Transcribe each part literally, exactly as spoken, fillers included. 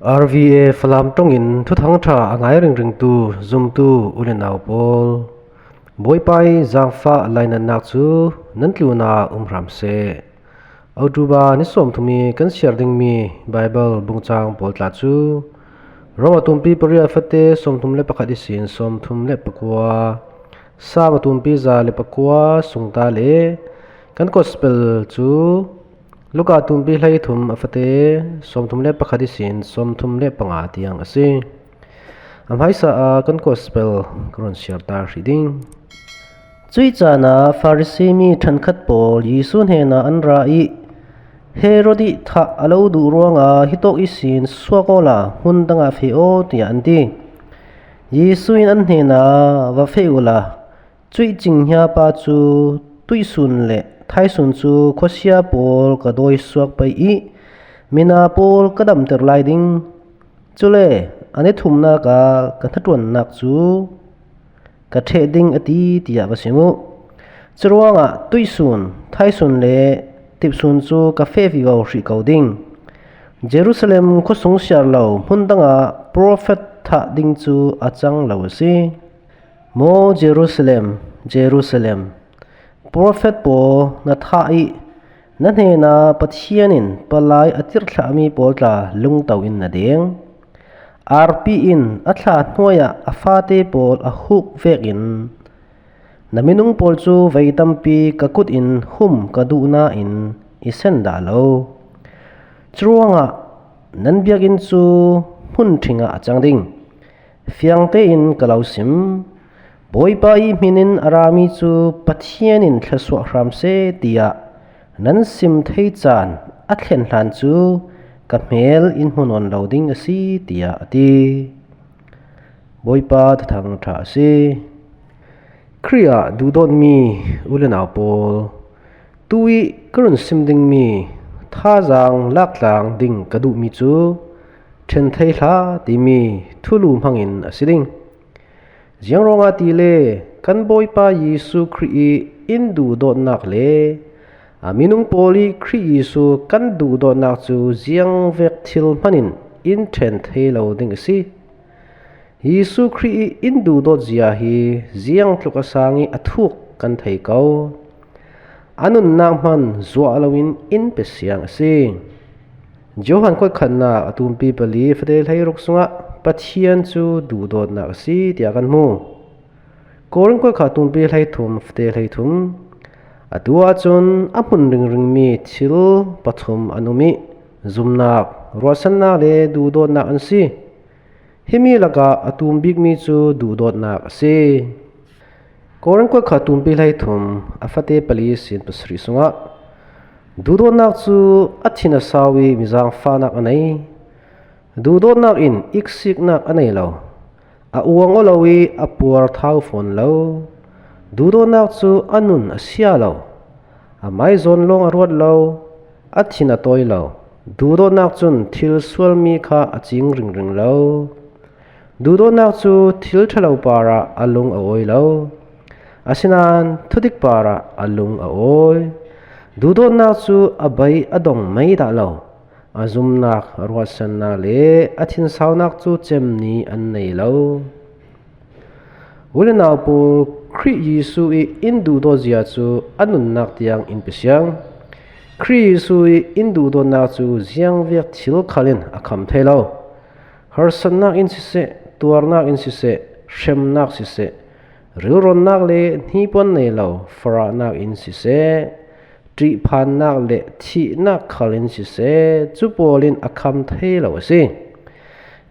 R V A Falam ṭawngin thuthang ṭha a ngai ringringtu zumtu u le nau pawl, Bawipa i zangfah lainatnak cu nan tlunah um hram seh. October ni sawmthum i kan siar dingmi Baibal bungcang pawl tla cu Rom a tumpi pariat fate sawmthum le pakhat ihsin sawmthum le pakua, Salm a tumpi za le pakua sungta le kan Gospel cu Luka tumpi hleithum a fate sawmthum le pakhat ihsin sawmthum le panga tiang a si. A hmaisa ah kan Gospel ka run siar ta hrih ding. Cuih caan ah Farasi mi ṭhenkhat pawl Jesuh hnenah an ra i, "Herod i thah a lo duh ruangah hitawk ihsin suak awla hmun dangah feh aw," tiah an ti. Jesuh in an hnenah, "Va feh uhla, cuih cinghnia pa cu tuihsun le thaisun cu khuasia pawl ka dawi suak pei i, mina pawl ka damter lai ding. Cule a ni thumnak ah ka hnaṭuannak cu ka ṭheh ding a ti," tiah va sim uh. Curuangah tuihsun, thaisun le tipsun cu ka feh vivo hrih ko ding. Jerusalem khuasung siar lo hmun dangah profet thah ding cu a cang lo a si. Maw Jerusalem, Jerusalem, profet pawl na thah i na hnenah Pathian in palai a tirhthlahmi pawl tla lungto in na deng. Arpi in a thla hnuaiah a fate pawl a huk vekin na minung pawl cu vei tampi ka kut in hum ka duh nain i sen dah lo. Curuangah nan biakinn cu hmun ṭhingah a cang ding. Fiang tein ka lo sim, Bawipa i hmin in a rami cu Pathian in thlasuah hram seh, tiah nan sim thei caan a thlen hlan cu ka hmel in hmu nawn lo ding a si, tiah a ti. Bawipa thuthang ṭha a si. Khrih ah duhdawtmi u le nau pawl, tu i ka run sim dingmi thazaang laktlang ding ka duhmi cu ṭhen thei hlah timi thulu hmangin a si ding. Ziang ruangah tile kan Bawipa Jesuh Khrih i in duhdawtnak le a minung pawl i Khrih Jesuh kan duhdawtnak cu ziangvek thil hmanin in ṭhen thei lo ding a si. Jesuh Khrih i in duhdawt zia hi ziangtluk a sang i a thuk kan thei ko. A nunnak hman zuah loin in pe siang a si. Johan kuatkhatnak a tumpi pali fate hleiruk sungah Pathian cu duhdawtnak a si, tiah kan hmu. Korin kuatkhat tumpi hleithum fate hleithum. Atu ahcun a hmun ringringmi thil pathum an um i, zumnak, ruahsannak le duhdawtnak an si. Himi lakah a tum bikmi cu duhdawtnak a si. Korin kuatkhat tumpi hleithum a fate pali sin pasarih sungah duhdawtnak cu a thin a sau i mizangfahnak a nei. Duhdawtnak in iksiknak a nei lo. A uang aw lo i a puar thau fawn lo. Duhdawtnak cu a nun a sia lo. A mai zawn lawng a ruat lo. A thin a tawi lo. Duhdawtnak cun thil sualmi kha a cing ringring lo. Duhdawtnak cu thil ṭhalo parah a lung a awi lo. Asinain thudik parah a lung a awi. Duhdawtnak cu a bei a dong mei dah lo. A zumnak, a ruahsannak le a thinsaunak cu cem ni an nei lo. U le nau pawl, Khrih Jesuh i in duhdawt zia cu a nunnak tiang in pe siang. Khrih Jesuh i in duhdawtnak cu ziangvek thil khal in a kham thei lo. Harsatnak in siseh, tuarnak in siseh, hremnak siseh, rilronnak le hnipuan nei lo farahnak in siseh, ṭihphannak le thihnak khal in siseh, cu pawl in a kham thei lo a si.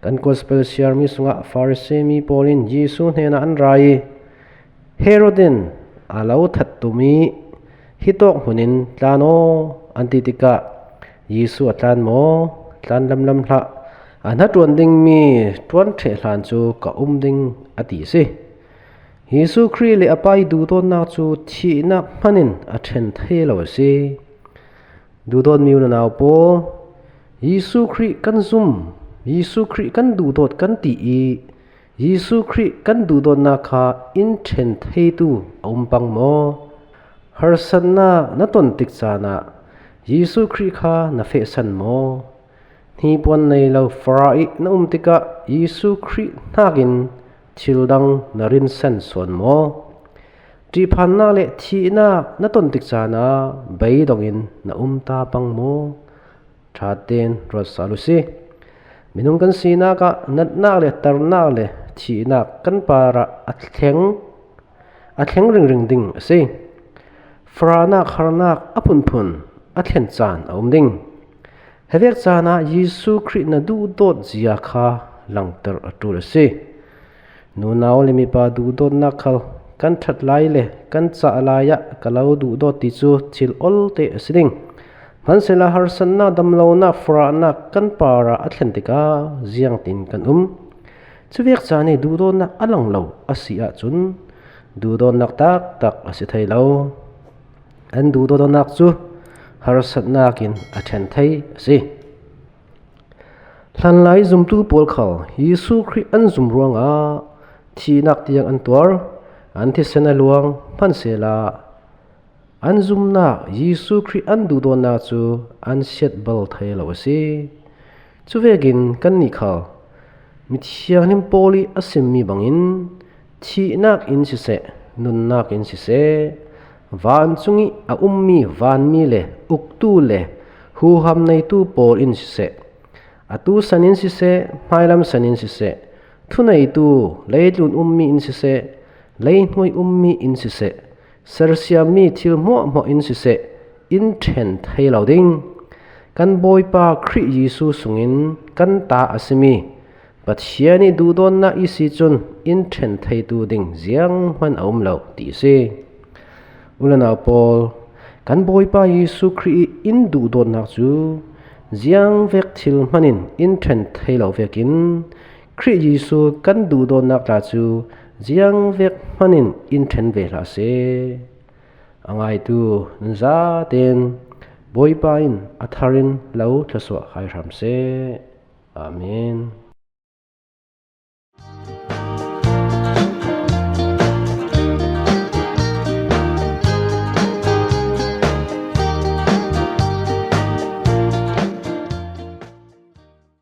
Kan Gospel siarmi sungah Farasi mi pawl in Jesuh hnenah an ra i, "Herod in a lo that tum i hitawk hmun in tlan aw," an ti tikah, "Jesuh a tlan maw? Tlan lamlam hlah. A hnaṭuan dingmi ṭuan ṭheh hlan cu ka um ding," a ti a si. Jesuh Khrih le a Pa i duhdawtnak cu thihnak hman in a ṭhen thei lo a si. Duhdawtmi u le nau pawl, Jesuh Khrih kan zum, Jesuh Khrih kan duhdawt kan ti i Jesuh Khrih kan duhdawtnak kha in ṭhen theitu a um pang maw? Harsatnak na ton tik caan ah Jesuh Khrih kha na fehsan maw? Hnipuan nei lo fara ih na um tikah Jesu Khrih hnakin thil dang na rinsan sawn maw? Ṭihphannak le thihnak na ton tik caan ah beidongin na um ta pang maw? Ṭha tein ruat sal uhsi. Minung kan sinak ah natnak le tarnak le thihnak kan parah a thleng, a thleng ringring ding a si. Faranak, harnak a phunphun a thlen caan a um ding. Hivek caan ah Jesu Khrih na duhdawt zia kha langter a ṭul a si. Nunau le mipa duhdawtnak khal kan ṭhat lai le kan cah lai ah ka lo duhdawt ti cu thil olte a si ding. Hmansehla harsatnak, damlonak, faranak kan parah a thlen tikah ziangtin kan um? Cuvek caan ih duhdawtnak a lang lo a si ahcun duhdawtnak taktak a si thei lo. An duhdawtnak cu harsatnak in a ṭhen thei a si. Hlanlai zumtu pawl khal Jesu Khrih an zum ruangah thihnak tiang an tuar, an thisen a luang, hmansehla an zumnak Jesu Khrih an duhdawtnak cu an siat bal thei lo a si. Cuvekin kannih khal mithianghlim pawl ih a simmi bangin thihnak in siseh, nunnak in siseh, vancung ih a ummi vanmi le uktu le huham neitu pawl in siseh, atu san in siseh, hmailam san in siseh, thuneitu, leitlun ummi in siseh, leihnuai ummi in siseh, sersiammi thil hmuahhmuah in siseh, in ṭhen thei lo ding. Kan Bawipa Khrih Jesu sungin kan ta a simi Pathian ih duhdawtnak ihsi cun in ṭhen theitu ding zianghman a um lo ti a si. U le nau pawl, kan Bawipa Jesu Khrih ih in duhdawtnak cu ziangvek thil hmanin in ṭhen thei lo vekin Khrih Jesu kan duhdawtnak tla cu ziangvek hmanin in ṭhen ve hlah seh. A ngaitu nan zaten Bawipa in a thar in lo thlawsuah hai hram seh. Amen.